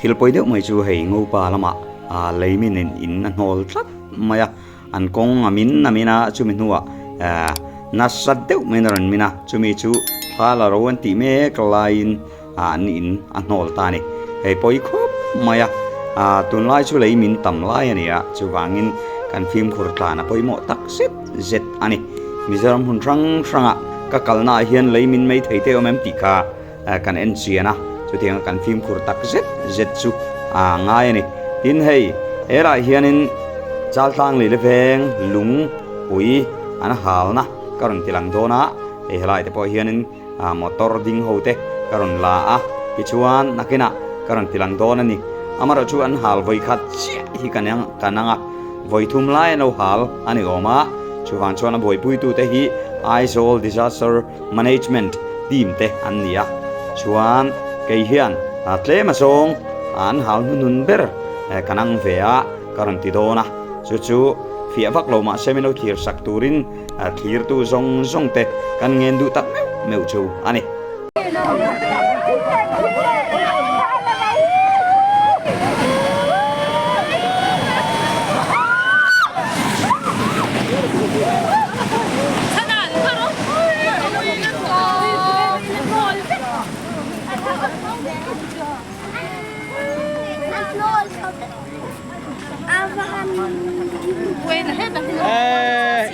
Thil pawi deuh mai chu hei Ngopa lamah leimin in in a hnawl tlat mai a, an kawng a min a min a, chumi hnuah nasa deuh maiin a rawn min a, chumi chu thla la ro an tih mek laiin an in a hnawl ta a ni. Hei pawi khawp mai a, tunlai chu leimin tam lai a ni a, chuvangin kan fimkhur tlan a pawimawh tak zet zet a ni. Mizoram hmun hrang hrangah ka kalnaah hian leimin mai thei te awm em tih kha kan en chian a, chutianga kan fimkhur tak zet zet chu a ngai a ni. Tin hei, helaiah hianin Chaltlang leh Leveng lung pui an halna ka rawn ti lang dawn a, hei helai te pawh hianin motor ding ho te ka rawn la a, tichuan nakinah ka rawn ti lang dawn a ni. Amaherawh chu an hal vawi khat chiah hi ka nang a, vawi thum lai an lo hal a ni awm a, chuvang chuan a buaipuitute hi Aizawl Disaster Management team te an ni a, chuan kei hian tlem a zawng an hal hnuhnun ber ka nang ve a, ka rawn ti dawn a, chu chu fiah vak lo mahse min lo thlir sak turin thlirtu zawng zawng te kan ngen duh tak meuh meuh chu a ni.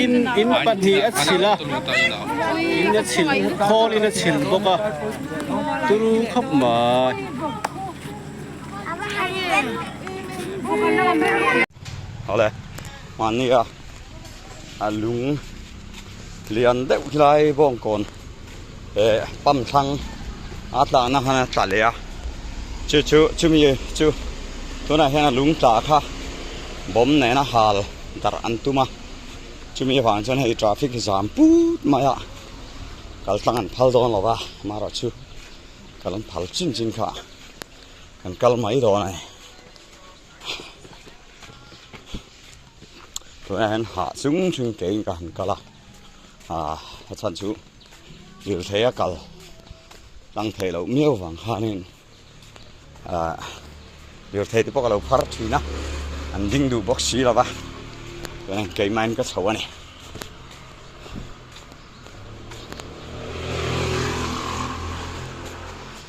In in pahnih a chhilh a in a chhilh khawl in a chhilh bawk a turu khawp mai. Awle mahni a a lung lian deuh khilai bawngkawn eh pump thlang a tlahna khan a tla leh a chu chu chumi chu tunah hian a lung tla kha bawm nena hal darh an tum a chumi avang chuan hei traffic zam put mai a kal tlang an phal dawn lo va amaherawhchu kal an phal chin chin kha kan kal mai dawn a ni. Tunah hian hah chung chung kein ka han kal a ah a chhan chu lirthei a kal tlang theih loh miau vang khanin ah lirthei te pawh ka lo phar thin a an ding duh bawk si lo va tunah keimahin ka chho a ni.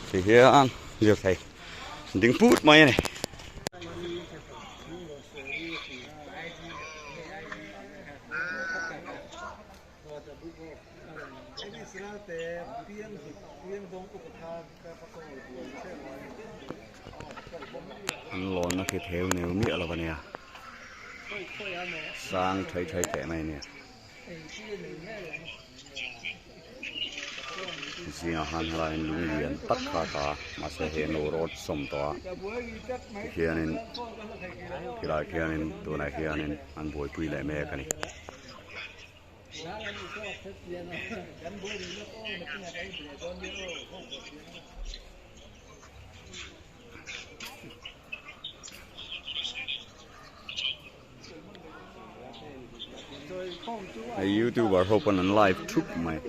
Tihian lirthei ding put mai a ni. An lawnna khi theu neu miah lo a nia sang thei thei teh mai a nia. Zingah khan helaiin lung lian tak kha a ta a mahse hei an lo rawt sawm tawh a tikhianin khilaiah khianin tunah hianin an buaipui leh mek a ni. Hei youtuber ho pawn an live thup mai.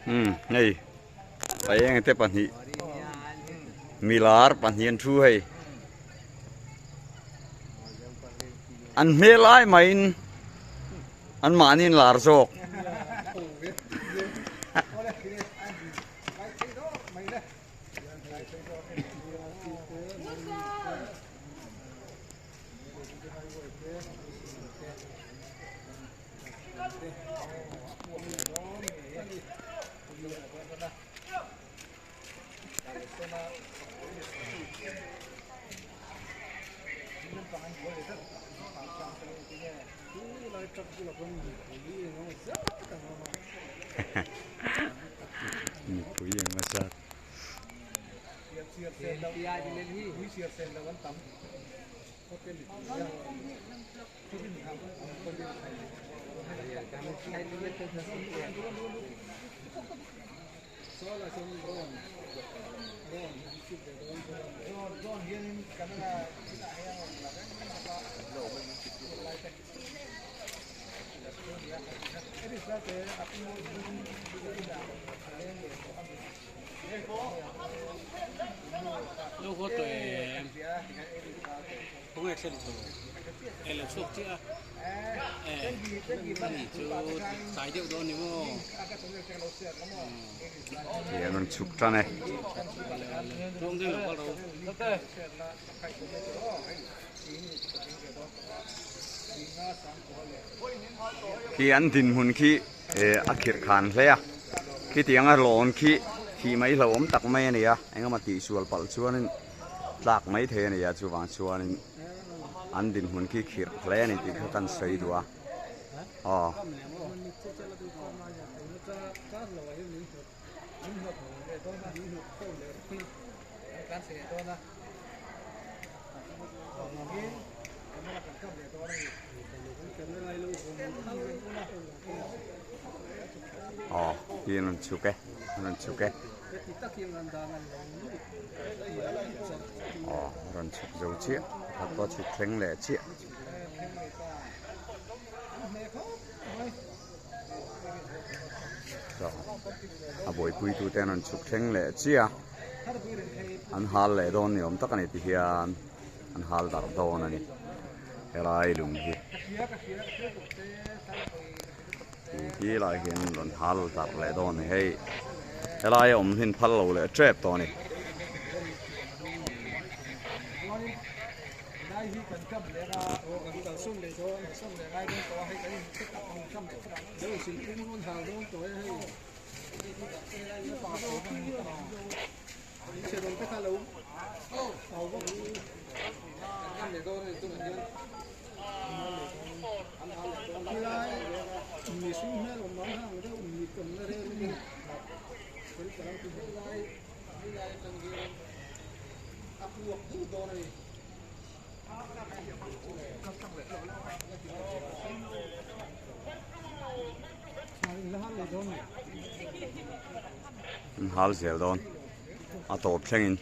Umm hei paeng te pahnih milar pahnih an thu hei an hmel lai maiin an mahni an lar zawk. Mipui eng a zat. Thei an rawn chhuk tan e. Khi an dinhmun khi a khirh khan hle a, khitiang a lawn khi thih mai hlauhawm tak mai a ni a, engemaw tihsual palh chuanin tlak mai thei a ni a, chuvang chuanin an dinhmun khi khirh hle a ni tih kha kan sawi duh a, aw. Aw hi an rawn chhuk e an rawn chhuk e aw a rawn chhuk zo chiah pakhat pawh a chhuk thleng leh chiah. A buaipuitute an rawn chhuk thleng leh chiah a. An hal leh dawn ni awm tak a ni ti hian an hal darh dawn a ni helai lung hi ti lai hian an rawn hal darh leh dawn a ni hei helai a awm hin phal lo leh tep tawh a ni. An hal zel dawn a tawp thlengin.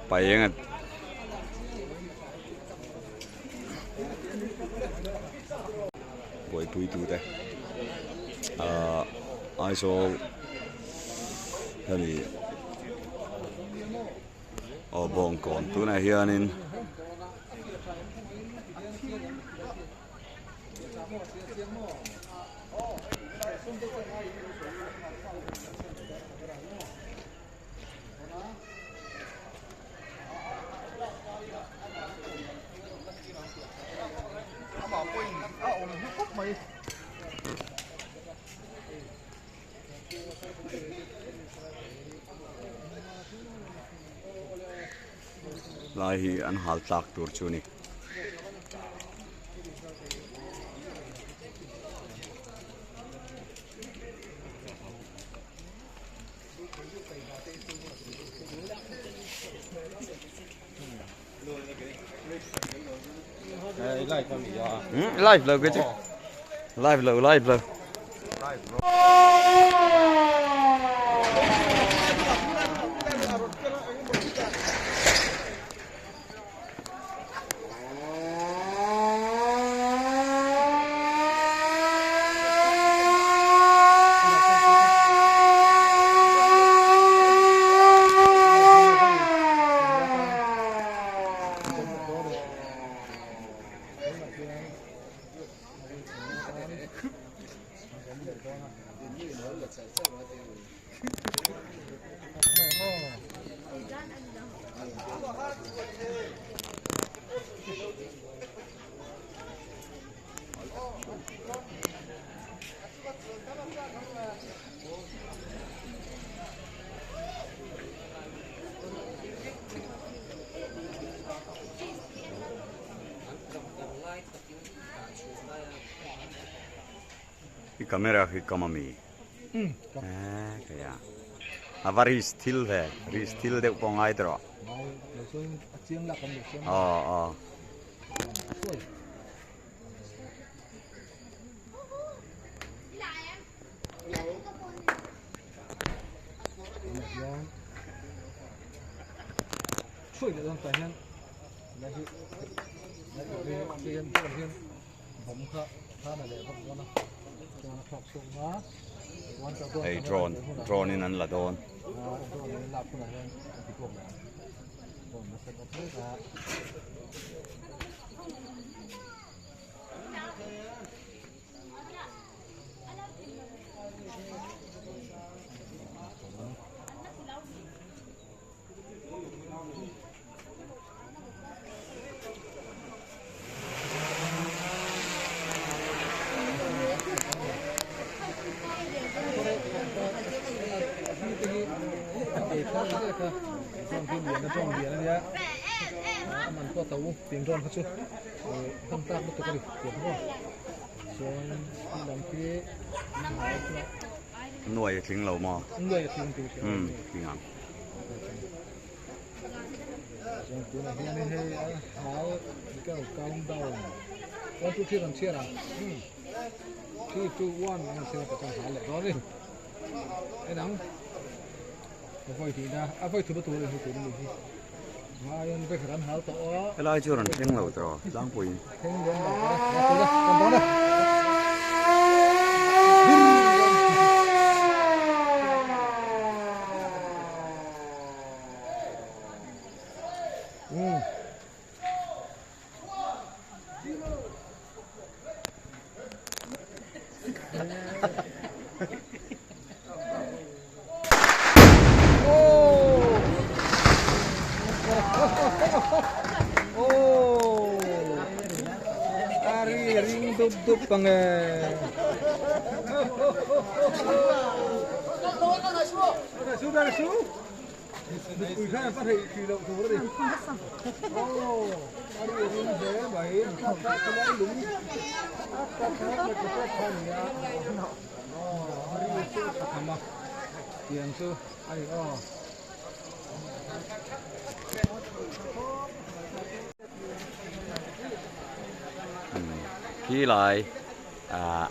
Paenga buaipui tute ahh Aizawl hemi aw bawngkawn tunah hianin. Lai hi an hal tlak tur chu a ni. Live lo ke chu. Live lo live lo. I camera khi kam ami kei a a va risk thil ve risk thil deuh pawh ngai tawh rawh aw aw. Hei drone drone in an la dawn. Nuai a tling lo maw? Umm tling ang. Helai chu rawn thleng lo tawh tlangpuiin. Khi lai ah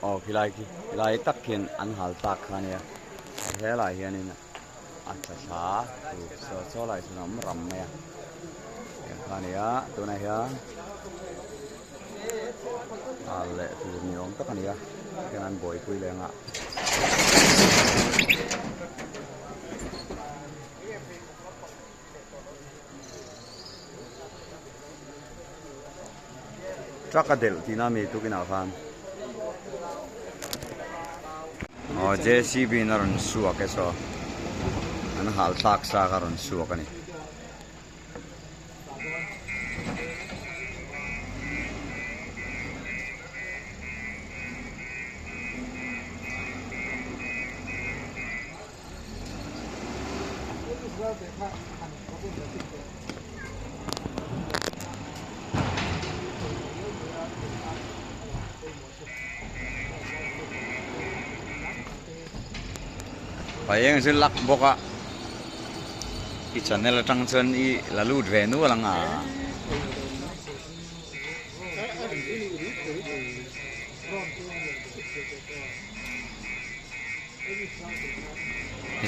aw khi lai khi lai tak khian an hal tak kha ania helai hianin a tla thla tur saw saw lai chuan a awm ram mai a tiang kha ania tunah hian hal leh tur ni awm tak a ni a khian an buaipui leh ang a. Truck a delh tihna ami tukin ah khan aw J_C_B in a rawn suak e saw an hal thlak sa kha a rawn suak a ni. Pa eng chu lak bawk a i channel atang chuan i la lut ve nual ang a.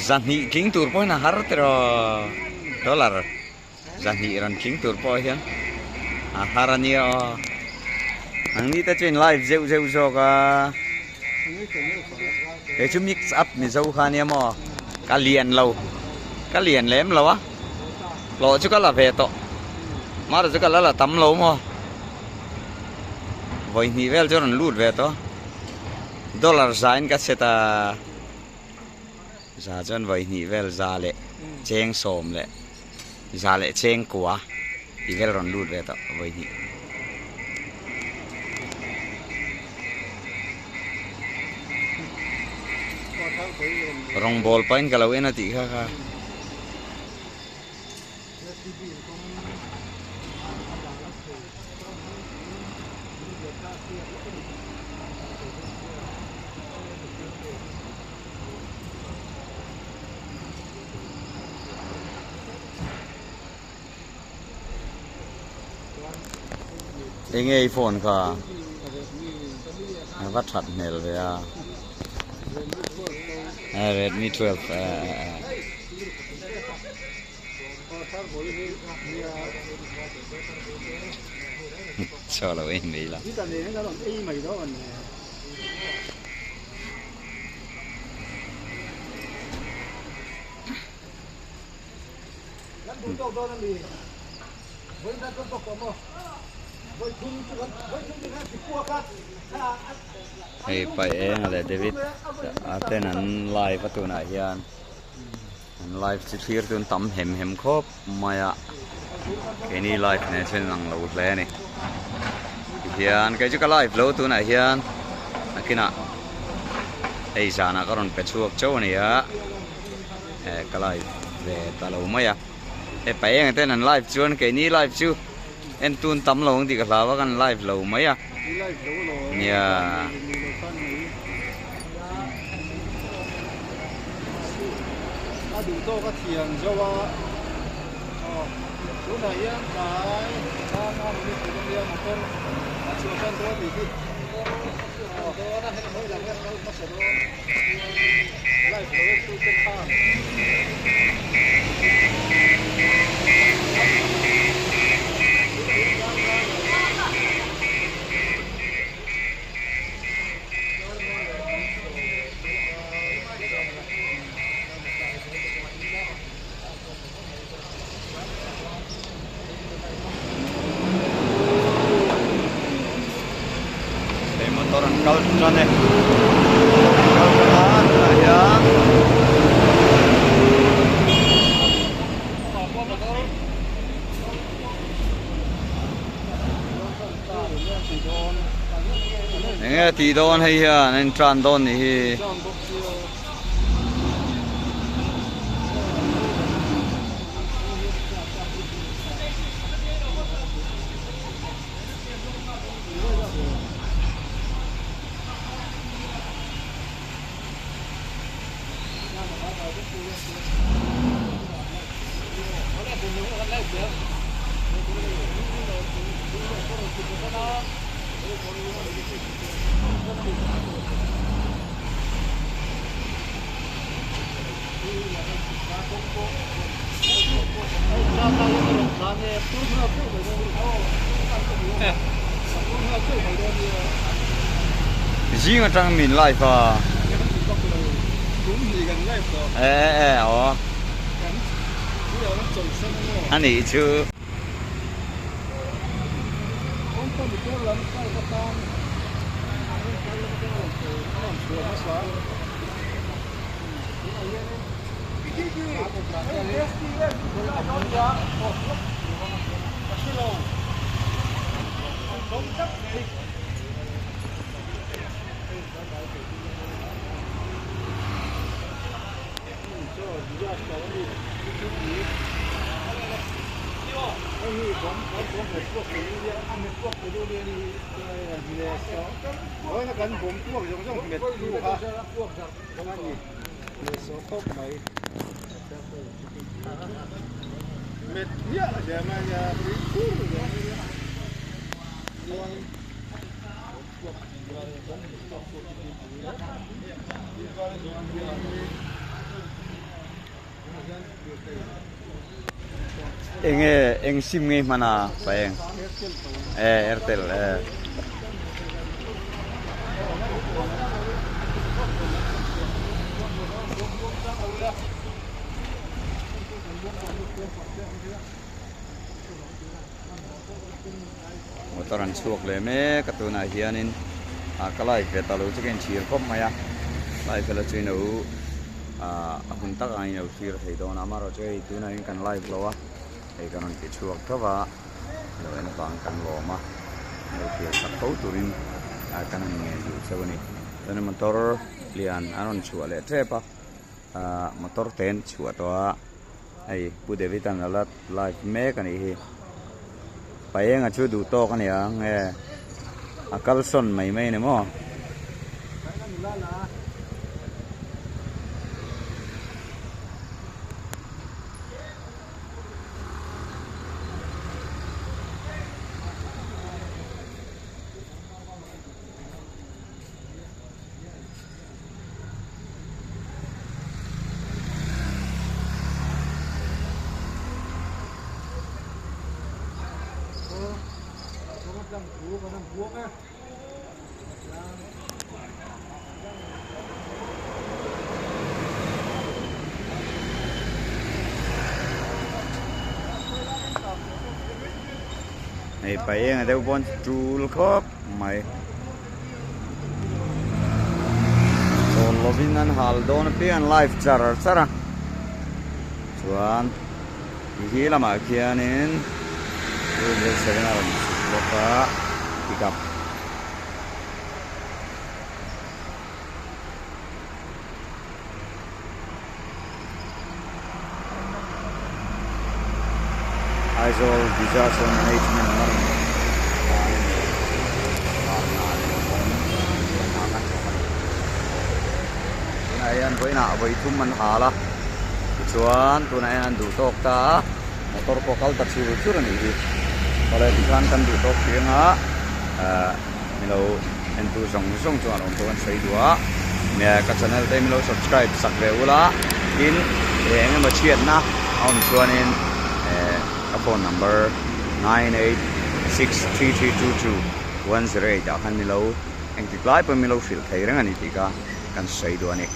Zahnih tling tur pawhin a har tiraw dollar zahnih rawn tling tur pawh hian a har a nia aw. Nangni te chu in live zeuh zeuh zawk a. Kei chu mix up mizo kha ania maw ka lian lo ka lian lem lo a hlawh chu ka la ve tawh mahse chu ka la la tam lo maw vawi hnih vel chu a rawn lut ve tawh dollar za in ka set a za chuan vawi hnih vel za leh cheng sawm leh za leh cheng kua tih vel rawn lut ve tawh vawi hnih. Rawngbawl pahin ka lo en a tih kha kha. Enge i phone kha a va that hmel ve a Redmi 12 Chaw lo ei mai la. Hei paih eng leh David a ten an live a tunah hian an live chu thlir chu an tam hem hem khawp mai a keini live nen chuan in ang lo hle a ni tihian kei chu ka live lo tunah hian nakinah hei zanah ka rawn pe chhuak chauh a ni a. Eh ka live ve ta lo mai a he pa eng ten an live chuan keini live chu en tun tam lo ang tih ka hlau a kan live lo mai a nia. A duh tawk a thian zo a aw tunah hian tlai tan a minute tur ania motor a chhuah tan dawn tih hi aw dawn a hei hawi lam hian a kal hmasa dawn. Hei motor an kal tan e motor an kal tan a tunah hian enge tih dawn hei hian a intran dawn nih hi. Zing atang min live a. E e aw. Ani chu. Enge eng sim nge hman a pa eng e airtel e. Motor an chhuak leh mek a tunah hianin ah ka live ve ta lo chu ka inchhir khawp mai a live ela chu ino ah a hun tak ang ino thlir thei dawn a amaherawhchu hei tunah hian kan live lo a hei kan rawn ti chhuak tho va lo en avang kan lawm a lo thlir chak fo turin ah kan han ngen duh cheu a ni chuan motor lian an rawn chhuah leh tep a ah motor te an chhuah tawh a. Hei Pu David an la live mek a nih hi. Paenga chu duh tawk a nia nge a kalsawn mai mai a ni maw. Hei paenga deuh pawn tul khawp mai. Chawl lovin an hal dawn apiang an live char char a chuan hi lamah khianin 207 a rawn chhuk bawk a pick up. Aizawl Disaster Management lam tan a ni tunah hian vawiinah vawi thum an hal a tichuan tunah hian an duh tawk ta a motor pawh kal ta chur chur a nih hi awle tikhan kan duh tawk hrih anga ahh milo entu zawng zawng chuan awm pawh kan sawi duh a ka channel te milo subscribe sak ve ula tin eng emaw chhiatna a awm chuanin eh ka phone number 9863322108 ah khan milo engtik lai pawhin milo hrilh thei reng a ni tih kha kan sawi duh a ni.